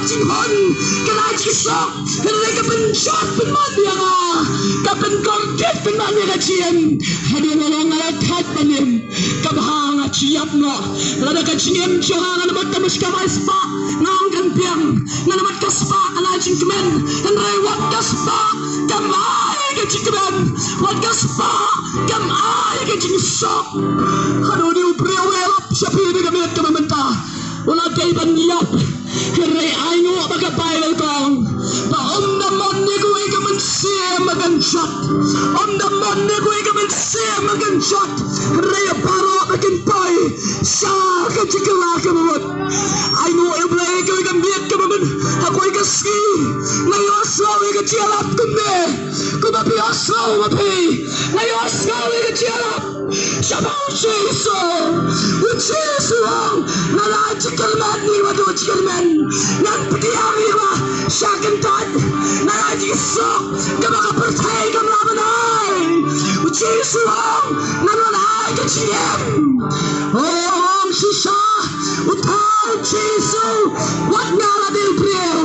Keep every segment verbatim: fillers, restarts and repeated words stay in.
jinghun, ka la jingsuk, hynrei ka pynjot pynman ïa nga, ka pynkordit pynman ïa ka jingim. Haduh nga long nga la thait ban im. Kaba nga ju ïap noh. Lada ka jingim jong nga ngan mut ka mushkam ai spah, nga ong kan biang. Ngan mut ka spah ka la jingkmen, hynrei wat ka spah kam ai ka jingkmen. Wat ka spah kam ai ka jingsuk. Haduh une u briew u ïalap sha phi da ka miet kaba mynta. U la dei ban ïap. Hynrei ai nguh ba ka Baibl ka ong ba ym da mon ïa kawei ka mynsiem ba kan jot. Ym da mon ïa kawei ka mynsiem ba kan jot. Hynrei ïa baroh ba kin poi sha ka jingkylla kaba mut. Ai nguh ïa U Blei ïa kawei ka miet kaba mut. Ha kawei ka sngi nga ïohsngew ïa ka jingïalap kumne. Kumba phi ïohsngew ma phi. Nga ïohsngew ïa ka jingïalap. Shaphang U Jisu. U Jisu u ong, nga la jingkyrmen, ngi wat u jingkyrmen. Ngan pdiang ïa u sha kyntait. Nga la jingsuk, kaba ka pyrthei kam lah ban ai. U Jisu u ong, ngan wan ai ka jingim. U ong shisha uta U Jisu, wat nga la dei u briew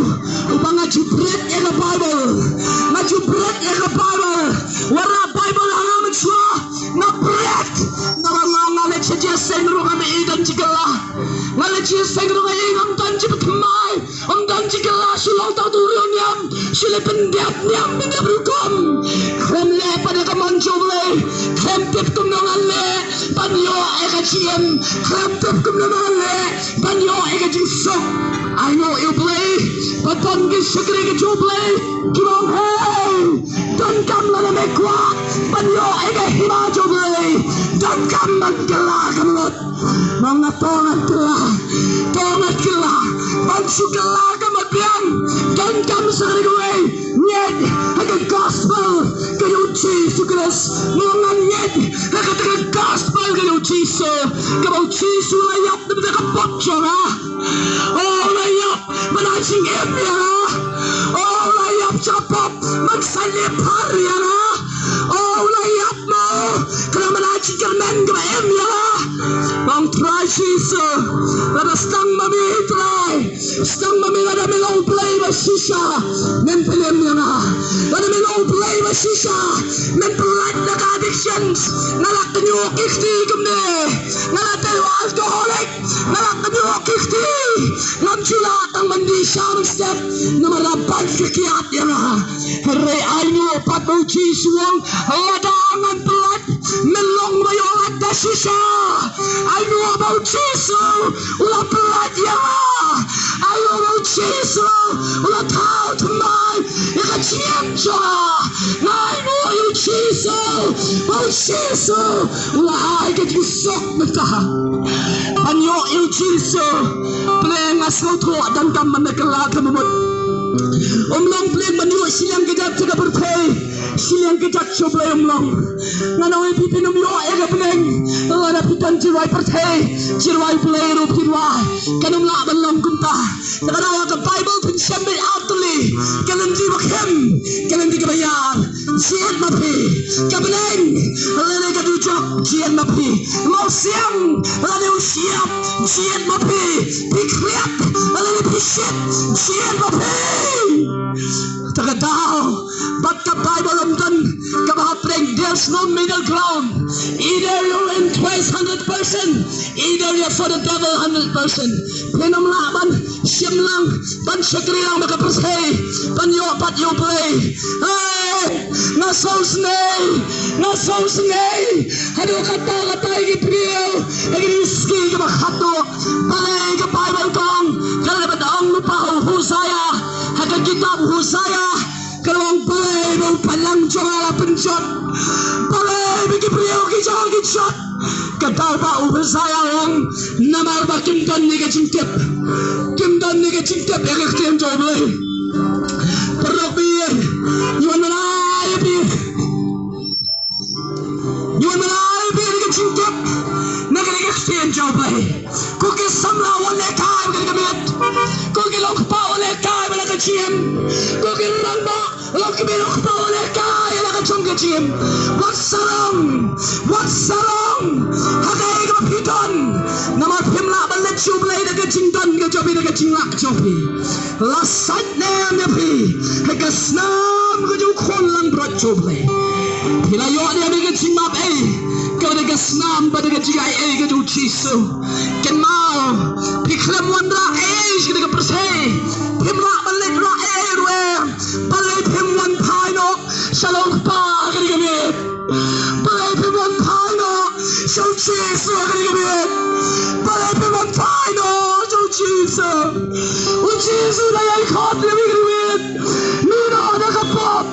uba nga ju bret ïa ka Baibl. Nga ju bret ïa ka Baibl. Wat rah Baibl ha nga mynshuwa. Nga bret, nga ong nga leit sha jingïaseng ruh ngam ïohi don jingkylla. Nga leit sha jingïaseng ruh nga ïohi ngam don jingpynthymmai, ngam don jingkylla, shu long tang uta u riewniam, shu leit pyndep niam pyndep rukom. Khlem leh pat ïa ka mon jong U Blei, khlem tip kumno ngan leh ban ïoh ïa ka jingim, khlem tip kumno ngan leh ban ïoh ïa ka jingsuk. Ai nguh ïa U Blei ba don ki shakri ki jong U Blei kiba ong hei, donkam lada me kwah ban ïoh ïa ka hima jong U Blei, donkam ban kylla ka mut. Nga ong to ngan kylla, to ngan kylla ban shu kylla kaba biang. Donkam shakri kawei. Ngeit ha ka gospel ka jong U Jisu Khrist. Nga ong ngan ngeit ha kata ka gospel ka jong U Jisu, kaba U Jisu u la ïap na bynta ka pop jong nga. Oh, u la ïap ban ai jingim ïa nga. Oh, u la ïap sha ka pop ban saiñ lehpar ïa nga. Oh, u la ïap mo, khnang ban ai jingkyrmen kaba im ïa nga. Nga ong Trai Jisu, lada sdang ma me Trai, sdang ma me, lada me long U Blei ba shisha, men pynim ïa nga. Lada me long U Blei ba shisha, men pynlait na ka addictions. Nga la kynjoh ki kti kumne, nga la dei u alcoholic. Nga la kynjoh ki kti, ngam ju lah tang ban dih sha ban step namar la bang ka kiad ïa nga. Hynrei ai nguh pat ba U Jisu u ong, lada ngan pynlait, men long ba ïoh lait da shisha. Ai nguh ba U Jisu u la pynlait ïa nga. Ai nguh ba U Jisu u la thaw thymmai ïa ka jingim jong nga. Nga ai nguh ïa U Jisu ba U Jisu u la ai ka jingsuk mynta. Ban ïoh ïa U Jisu, Blei nga sngewthuh donkam ban da kylla kaba mut. Um long Blei ban ïoh shiliang kjat sha ka pyrthei, shiliang kjat sha U Blei um long. Ngan ong ïa phi, phin ym ïoh ïa ka bneng lada phi don jingrwai pyrthei, jingrwai Blei ruh phi rwai, kan ym lah ban long kumta. Te ka daw ka Baibl pynshem beit artylli, ka lynti ba khem, ka lynti kaba ïar. Jied ma phi, ka bneng lane ka dujok, jied ma phi. Mawsiang lane u shyiap, jied ma phi. Phi khriat lane phi shit, jied ma phi. Te ka daw bad ka Baibl ym don kaba hapdeng. There's no middle ground. Either you're in Christ hundred percent, either you're for the devil hundred percent. Phin ym lah ban shim lang, ban shakri lang bad ka pyrthei, ban ïoh pat ïa U Blei. Hei, nga sngewsynei, nga sngewsynei. Haduh katta katta ki briew ha kine ki sngi kiba khatduh. Balei ka Baibl ka ong, ka la dep ban ong lypa ha u Hosea, ha ka kitab Hosea. Ka la ong balei ba u paidlang jong nga la pynjot, balei ba ki briew ki jong nga ki jot. Ka daw ba u Hosea u ong namar ba kim don ïa ka jingtip, kim don ïa ka jingtip ïa ka ktien jong U Blei. Paralok, ngi wan ban ai bieit, ngi wan ban ai bieit ïa ka jingtip na ka ktien jong U Blei. Ko ki samla, wat lehkai bad ka miet. Ko ki long kpa, wat lehkai bad ka jingim. Ko ki rangbah, long kmie, long kpa, wat lehkai ïa la ka jong ka jingim. Wat sarong, wat sarong ha kaei kaba phi don. Namar phim lah ban leit sha U Blei da ka jingdon ka jong phi, da ka jinglah jong phi. snam ka jong u khun langbrot jong U Blei. Phi la ïoh ïa ka jingmap ei, kaba dei ka snam bad ka jingai ei ka jong U Jisu. Kynmaw, phi khlem wanrah ei sha kane ka pyrthei. Phim lah ban leit rah ei ruh em. Balei phim wan phai noh sha long kpa ha kane ka miet? Balei phim wan phai noh sha U Jisu ha kane ka miet? Balei phim wan phai noh sha U Jisu? U Jisu u dang ïai khot ïa phi ha kane ka miet. Mih noh na ka pop.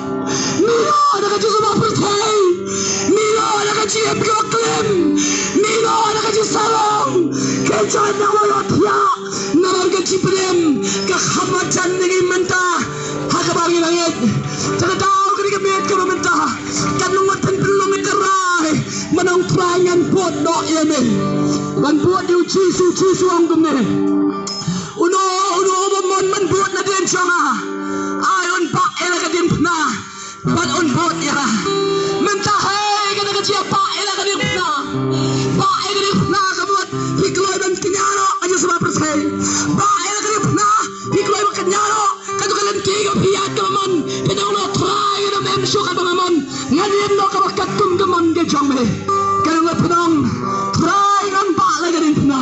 Mih noh na ka jingsumar pyrthei. Mih noh na ka jingim kaba klim. Mih noh na ka jingsarong. Khie jait na ka wah thiah. Namar ka jingpynim ka kham marjan ïa ngi mynta ha kaba ngi la ngeit. Te ka daw kane ka miet kaba mynta, kan long wat pynlong ïa ka rai. Mynta Trai ngan bud noh ïa me. Ngan bud ïa U Jisu, U Jisu u ong kumne. Uno uno uba mon ban bud nadien jong nga, ai un bah ïa la ka diengphna bad un bud ïa nga. Mynta hei kane ka jia, bah ïa la ka diengphna. Bah ïa ka diengphna ka mut phi kloi ban kñia noh ka jingsumar pyrthei. Bah ïa la ka diengphna phi kloi ban kñia noh kato ka lynti kaba phi ïaid kaba mon. Phi ong noh Trai, ngan ym im shuh katba nga mon. Ngan im noh kaba katkum ka mon ka jong me. Ka long phi ong Trai ngan bah la ka diengphna.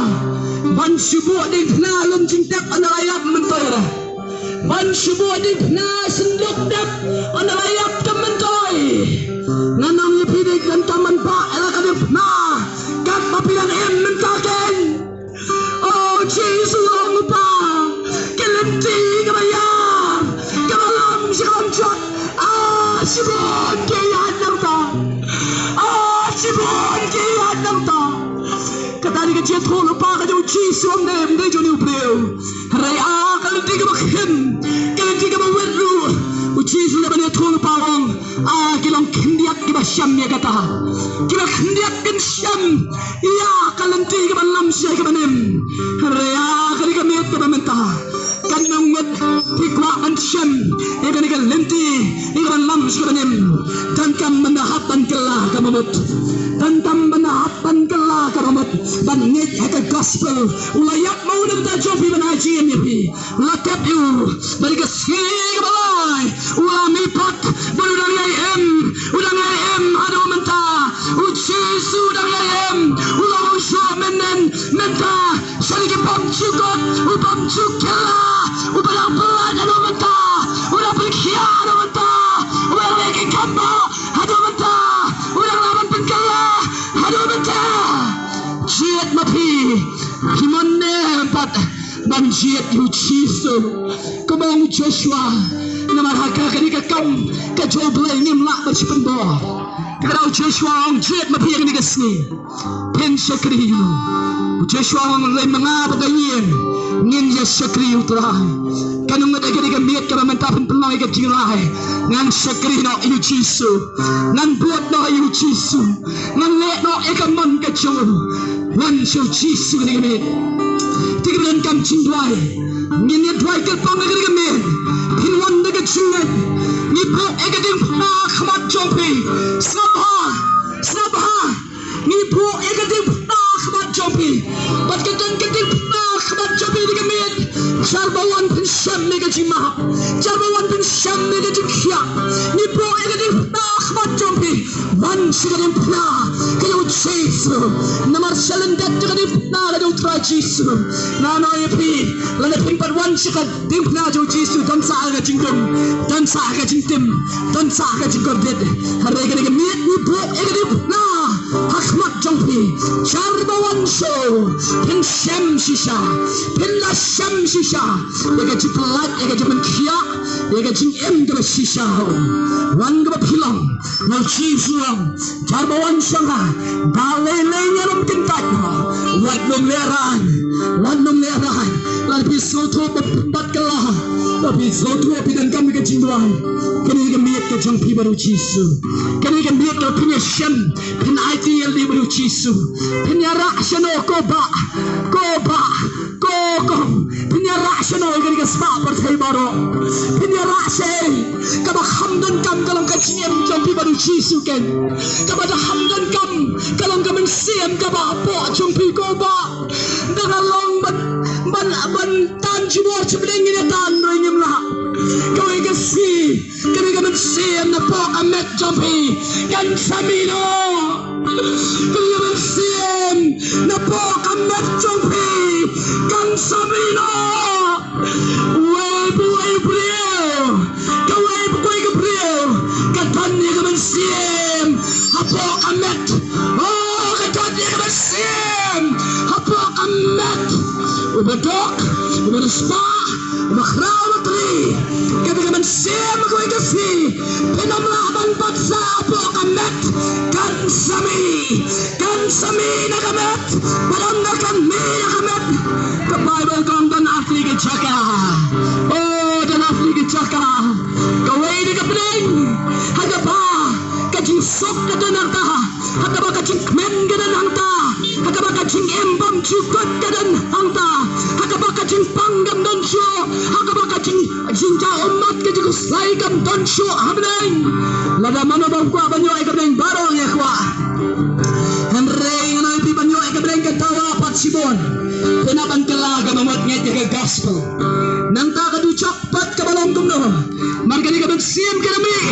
Ban shu buh diengphna lum jingtep ynda la ïap myntoi re. Ban shu buh diengphna synduk tep ynda la ïap ka myntoi. Ngan ong ïa phi dei donkam ban bah ïa la ka diengphna katba phi dang im mynta keiñ. O Jisu, ong u Pa, ka lynti kaba ïap, kaba lam shi lam jot. A shibun ki ïaid nangta. A shibun ki ïaid nangta. Kata dei ka jingïathuh lypa ka jong u Jisu, ym dei, ym dei jong une u briew. Hynrei a ka lynti kaba khem, ka lynti kaba wit ruh, u Jisu u la ban ïathuh lypa, u ong, a ki long khyndiat kiba shem ïa kata. Kiba khyndiat kin shem ïa ka lynti kaba lam sha kaba nym. Hynrei a kane ka miet kaba mynta, kan ym ngut phi kwah ban shem ïa kane ka lynti ïa kaba lam sha kaba nym. Donkam ban da hap ban kylla kaba mut. Donkam ban da hap ban kylla kaba mut. Ban ngeit ha ka gospel. U la ïap ma u na ka bynta jong phi ban ai jingim ïa phi. La tep ïa u. Bad ka sngi kaba lai u la mihpat bad u dang ïai im. U dang ïai im haduh mynta. U Jisu u dang ïai im. U la wan shuwa mynnin mynta. Sha ki bym ju kot, u bym ju kylla, uba dang pyllait haduh mynta, u dang pynkhiah haduh mynta, uba dang leh ki kam bha haduh mynta, u dang lah ban pynkylla haduh mynta. Jied ma phi, phi mon ne em pat ban jied ïa u Jisu. Kumba ong u Joshua, namar ha ka kane ka kam ka jong U Blei ngim lah ban shu pynbor. Kata u Joshua u ong jied ma phi ha kane ka sngi. Phin shakri ïa u. U Joshua u ong lei ma nga bad ka ïing ngin ïa shakri ïa u Trai. Kan ym ngut ha kane ka miet kaba mynta phin pynlong ïa ka jingrai. Ngan shakri noh ïa u Jisu. Ngan bud noh ïa u Jisu. Ngan leh noh ïa ka mon ka jong u. Wan sha u Jisu kane ka miet. Te kaba donkam jingduwai. Ngin ïa duwai kyrpang ha kane ka miet. Phin wan da ka jingngeit. Ngi buh ïa ka diengphna ha khmat jong phi. Sngap bha. Sngap bha. Ngi buh ïa ka diengphna ha khmat jong phi. Bad ka don ka diengphna ha khmat jong phi ha kane ka miet. Jar ba wan pynshem ïa ka jingmap. Jar ba wan pynshem ïa ka jingkhiah. Ngi buh ïa ka diengphna ha khmat jong phi. Wan sha ka diengphna ka jong u Jisu. Namar sha lyndet jong ka diengphna ka jong u Trai Jisu. Nga ong ïa phi, lada phim pat wan sha ka diengphna jong u Jisu, don sa ha ka jingdum, don sa ha ka jingtim, don sa ha ka jingkordit. Hynrei kane ka miet ngi buh ïa ka diengphna ha khmat jong phi. Jar ba wan shuh, phin shem shisha, phin la shem shisha ïa ka jingpyllait, ïa ka jingpynkhiah, ïa ka jingim kaba shisha. Wan kaba phi long. Nga u Jisu u ong, jar ba wan sha nga, balei lei ngan ym kyntait noh? Wat nym lehraiñ, wat nym lehraiñ. Lada phi sngewthuh ba phi bad kylla, lada phi sngewthuh ba phi donkam ïa ka jingduwai, kane ka miet ka jong phi bad u Jisu. Kane ka miet ka phin ïashem, phin aiti ïalade bad u Jisu. Phin ïarah shano ko Bah, ko Bah. Ko Kong, phin ïarah shano ïa kane ka spah pyrthei baroh? Phin ïarah shaei? Kaba kham donkam ka long ka jingim jong phi bad u Jisu keiñ. Kaba da kham donkam ka long ka mynsiem kaba hapoh jong phi ko Bah. Da ka long ban, ban, ban tan jubor jubor ngin ïa tan ruh ngim lah. Kawei ka sngi Mynsiem napoh ka met jong phi kan sa mih noh. Kane ka mynsiem napoh ka met jong phi kan sa mih noh. Uwei pa uwei u briew, kawei pa kawei ka briew ka don ïa ka mynsiem hapoh ka met. Oh, ka don ïa ka mynsiem hapoh ka met. Uba duk, uba riewspah, uba khraw, uba tli. Kata ka mynsiem kawei ka sngi phin ym lah ban bat sha hapoh ka met. Kan sa mih, kan sa mih na ka met. Bad ynda kan mih na ka met, ka Baibl ka ong don artylli ki jaka. Oh, don artylli ki jaka. Kawei de ka bneng ha kaba ka jingsuk ka don hangta, ha kaba ka jingkmen ka don hangta, ha kaba ka jingim bymjukut ka don hangta, ha kaba ka jingpang kam don shuh, ha kaba ka jing, jingjaw ummat ka jingkhuslai kam don shuh ha bneng. Lada mano bym kwah ban ïoh ïa ka bneng, baroh ngi kwah. Hynrei ngan ong ïa phi, ban ïoh ïa ka bneng ka dawa pat shibun phin hap ban kylla ka bamut ngeit ïa ka gospel. Nangta ka dujok pat kaba long kumno? Namar kane ka mynsiem ka mih.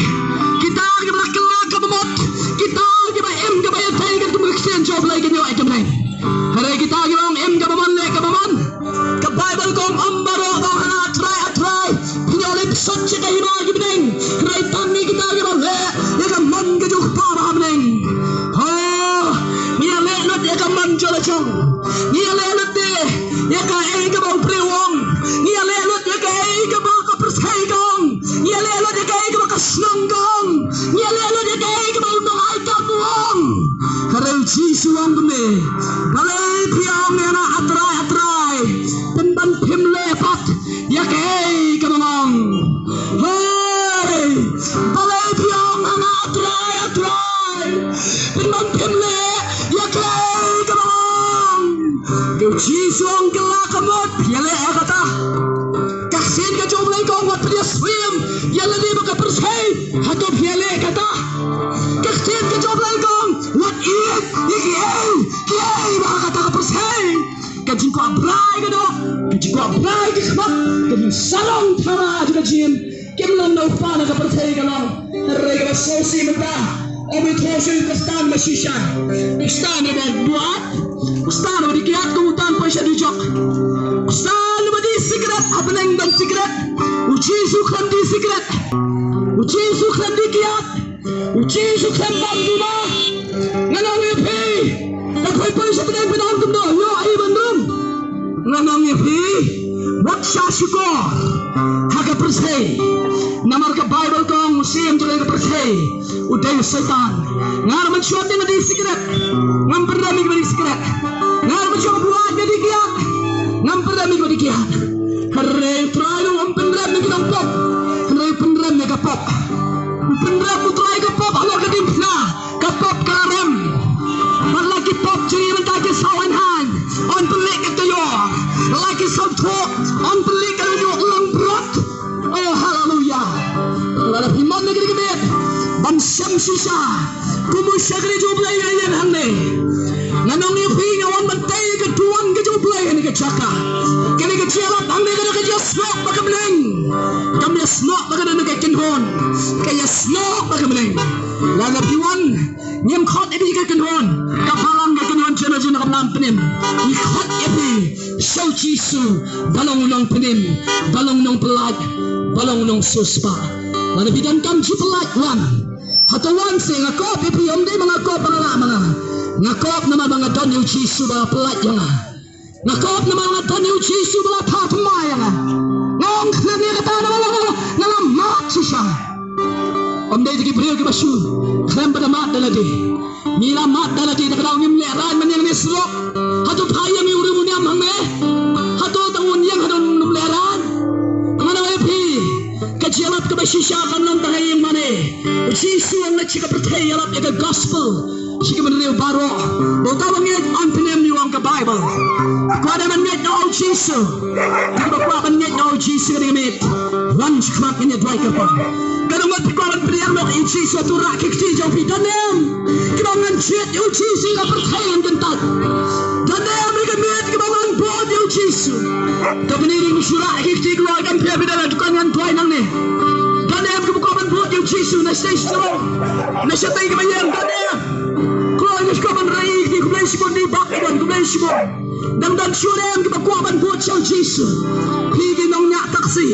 Kita kiba la kylla ka bamut, kita kiba im kaba ïadei katkum ka ktien jong U Blei kin ïoh ïa ka bneng. Hynrei kita kiba ong im kaba mon, leh kaba mon, ka Baibl ka ong, ym baroh ba ong, hana, A Trai, A Trai, phin ïoh leit suk sha ka hima ki bneng. Hynrei tang ngi kita kiba leh ïa ka mon ka jong U Kpa ba ha bneng. Ho, ngi ïaleh lut ïa ka mon jong la jong. Ngi ïaleh lut de ïa kaei kaba u briew u ong. Ngi ïaleh lut ïa kaei kaba ka pyrthei ka ong. Ngi ïaleh lut ïa kaei kaba ka shnong ka ong. Ngi ïaleh lut ïa kaei kaba u nongai kam u ong. Hynrei U Jisu u ong kumne, balei phi ong ïa nga A Trai, A Trai, pynban phim leh pat ïa kaei kaba nga ong? Hei, balei phi ong ïa nga A Trai, A Trai, pynban phim leh ïa kaei kaba nga ong? Te U Jisu u ong, kylla ka mut, phi ïaleh ïa kata. Ka ktien ka jong U Blei ka ong, wat pynïasyriem ïa lade bad ka pyrthei, hato phi ïaleh ïa kata? Ka ktien ka jong U Blei ka ong, wat ïeit ïa kiei kiei ba ha kata ka pyrthei. Ka jingkwah brai ka doh, ka jingkwah brai ka khmat, ka jingsarong thara jong ka jingim, kim long na u kpa na ka pyrthei ka long. Hynrei kaba sngewsih mynta, ym ïathuh shuh ïa u Khristan ba shisha, u Khristan uba buaid, u Khristan uba dih kiad, kum u tang poi sha dujok. U Khristan uba dih sikret, ha bneng don sikret. U Jisu u khlem dih sikret. U Jisu u khlem dih kiad. U Jisu u khlem bam duma. Ngan ong ïa phi, da poi poi sha bneng phin ong kumno, ïoh aïu ban rung? Ngan ong ïa phi, wat shah shukor ha ka pyrthei. Namar ka Baibl ka ong u syiem jong ka pyrthei u dei u Soitan. Nga ruh mynshuwa te nga dih sikret, ngam pynrem ïa kiba dih sikret. Nga ruh mynshuwa nga buaid, nga dih kiad, ngam pynrem ïa kiba dih kiad. Hynrei U Trai ruh um pynrem ïa ki nongpop, hynrei u pynrem ïa ka pop. U pynrem U Trai ka pop halor ka diengphna. Ka pop ka la rem. Bad la ki pop jong ngi mynta ki saw haiñ haiñ, yn pynleh ka taïew. La ki sawthuh, yn pynleh ka taïew langbrot. Oh, haleluya. Lada phi mon na kane ka miet ban shem shisha kum u shakri jong U Blei, ïa ïeng hangne. Ngan ong ïa phi, nga wan ban tei ïa ka duwan ka jong U Blei ha kane ka jaka. Kane ka jingïalap hangne ka dei ka jingïasnoh bad ka bneng. Kam ïasnoh bad ka dei ka kynhun, ka ïasnoh bad ka bneng. Lada phi wan, ngim khot ïa phi ka kynhun, ka balang ka kynhun jong ngi jong ka Bnai Pynim. Ngi khot ïa phi sha U Jisu, ba long u nongpynim, ba long u nongpyllait, ba long u nongsiewspah. Lada phi donkam jingpyllait, wan. Hato wan seh, nga kop ïa phi, ym dei ma nga kop ba nga lah ma nga. Nga kop namar ba nga don ïa U Jisu ba la pyllait ïa nga. Nga kop namar nga don ïa U Jisu ba la phah thymmai ïa nga. Nga ong khlem ïa kata namar nga, nga la mad shisha. Ym dei da ki briew kiba shu khlem ba da mad da lade. Ngi la mad da lade, da ka daw ngim lehraiñ ban ïeng ne surok. Hato phah ïa ngi u rim u niam hangne? Hato tang un ïeng hato ym lehraiñ? Ngan ong ïa phi, ka jingïalap kaba shisha kam long tang ha ïing mane. U Jisu u ong leit sha ka pyrthei ïalap ïa ka gospel sha ki bynriew baroh. Ba uta uba ngeit yn pynim, ïa u ong ka Baibl. Kwah dei ban ngeit noh ha U Jisu? Phi ba kwah ban ngeit noh ha U Jisu kane ka miet, wan sha khmat, ngin ïa duwai kyrpang. Ka dang ngut phi kwah ban pdiang noh ïa U Jisu ha u rah ki kti jong phi, don ne em? Kiba ong ngan jied ïa U Jisu, ka pyrthei ngan kyntait. Don ne em ha kane ka miet kiba ong ngan bud ïa U Jisu? To kane ring shu rah ki kti, kiba ong kam pher, phi don ha dukan, ngan duwai nangne. Don ne em kiba kwah ban bud ïa U Jisu? Stage to. Na shatei kaba ïeng, don em? Kloi ngi shkor ban rai ïa ki, khublei shibun, dei bak bun, khublei shibun. Dang don shuh em kiba kwah ban bud sha u Jisu? Phi ki nongñiah taxi.